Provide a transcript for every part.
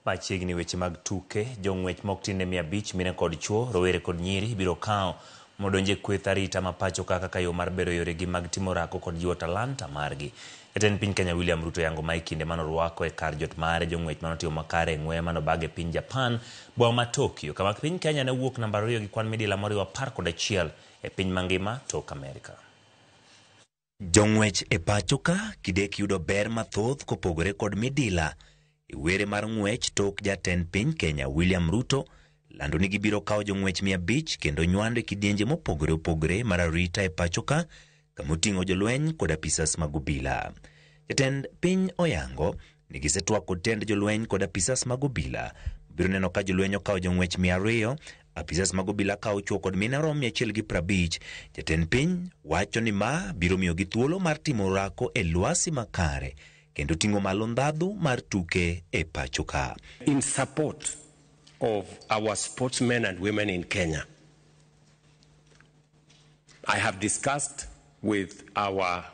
Machiegni weche mag tuke, jong'wech mok tin ne 500, mine kod chuo, rowere kod nyiri ibiro kawo modonje kweth arita ma pacho ka kaka yo mar bero yoregi mag timo orako kod jiwo talanta margi. Jatend piny Kenya William Ruto yango ma e kinde manorwako e kar jot mare jong'wech manotimo makare e ng'weye manobag e piny Japan, boma ma Tokyo, kama piny Kenya ne owuok namba 2 gi kwan midila moriwo 11 e piny mangima tok Amerika. Jong'wech e pacho ka kidek yudo ber mathoth kopogore kod midila e were mar ng'wech tok jatend piny Kenya William Ruto lando ni gibiro kawo jong'wech 500 kendo nywando e kidienje mopogore opogore mar arita e pacho ka kamoting'o jolweny kod apisas mag obila. Jatend piny oyango ni gisetwak kod tend jolweny kod apisas mag obila biro neno ka jolweny okawo jong'wech 200, apisas mag obila kawo chwo kod mine oromo 150. Jatend piny wacho ni ma biro miyogi thuolo mar timo orako e lwasi makare kendo ting'o malo ndhadhu mar tuke e pacho ka. In support of our sportsmen and women in Kenya, I have discussed with our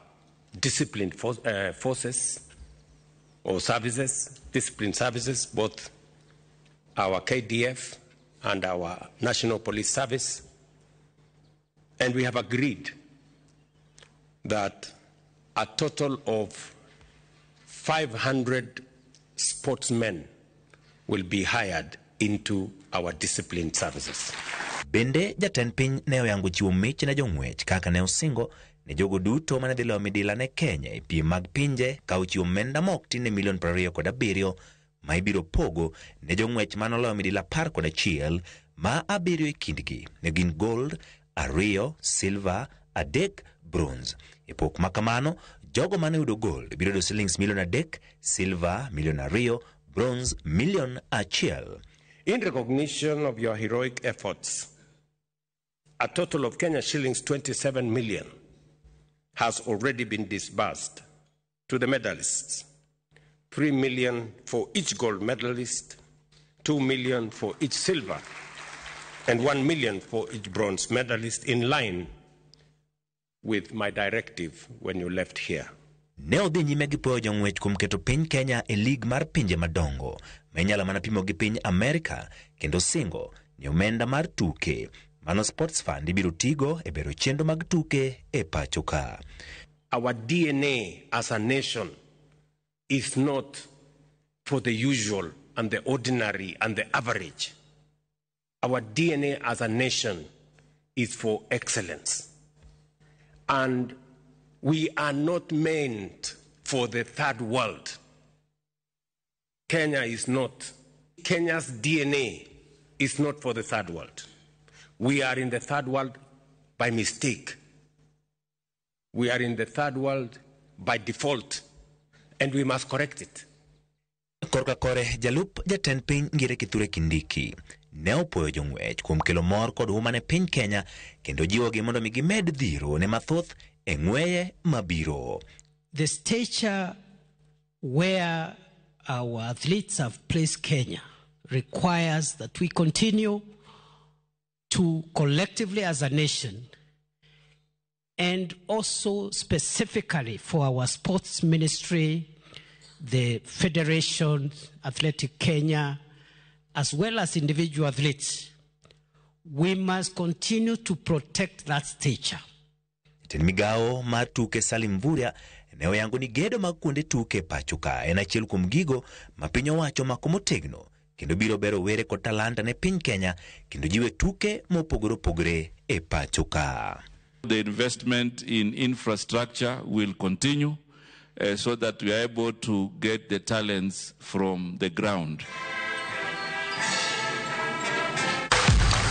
disciplined forces or services, disciplined services, both our KDF and our National Police Service, and we have agreed that a total of 500 sportsmen will be hired into our disciplined services. Bende jatend piny ne oyango chiwo mich ne jong'wech kaka ne osingo ne jogo duto mane dhi loyo midila ne Kenya e piem mag pinje ka ochiwo omenda ma ok tin ne milion 27 ma ibiro pogo ne jong'wech manoloyo midila 11 ma 7 e kindgi ne gin gold, 2 silver, 3 bronze. E pok ma kamano, jogo mane oyudo gold biro yudo silings milion 3, silver milion 2, bronze milion 1. In recognition of your heroic efforts, a total of Kenya shillings 27 million has already been disbursed to the medalists. 3 million for each gold medalist, 2 million for each silver, and 1 million for each bronze medalist, in line with my directive when you left here. Ne odhi nyime gi puoyo jong'wech kuom keto piny Kenya e lig mar pinje madongo ma inyalo mana pimo gi piny Amerika kendo singo ni omenda mar tuke mano Sports Fund ibiro tigo e bero chenro mag tuke e pacho ka. Our DNA as a nation is not for the usual and the ordinary and the average. Our DNA as a nation is for excellence. And we are not meant for the third world. Kenya is not. Kenya's DNA is not for the third world. We are in the third world by mistake. We are in the third world by default, and we must correct it. Korka kore jalup jatend piny Ngire Kithure Kindiki ne opuoyo jong'wech kuom kelo mor kod huma ne piny Kenya kendo jiwogi mondo mi gimed dhiro ne mathoth e ng'weye mabiro. The stature where our athletes have placed Kenya requires that we continue to collectively as a nation, and also specifically for our sports ministry, the Federation, Athletic Kenya, as well as individual athletes, we must continue to protect that stature. Jatend migawo mar tuke Salim Mvurya ne oyango ni gedo mag kuonde tuke e pacho ka en achiel kuom gigo ma piny owacho omako motegno kendo biro bero were kod talanta ne piny Kenya kendo jiwe tuke mopogore opogore e pacho ka. The investment in infrastructure will continue so that we are able to get the talents from the ground.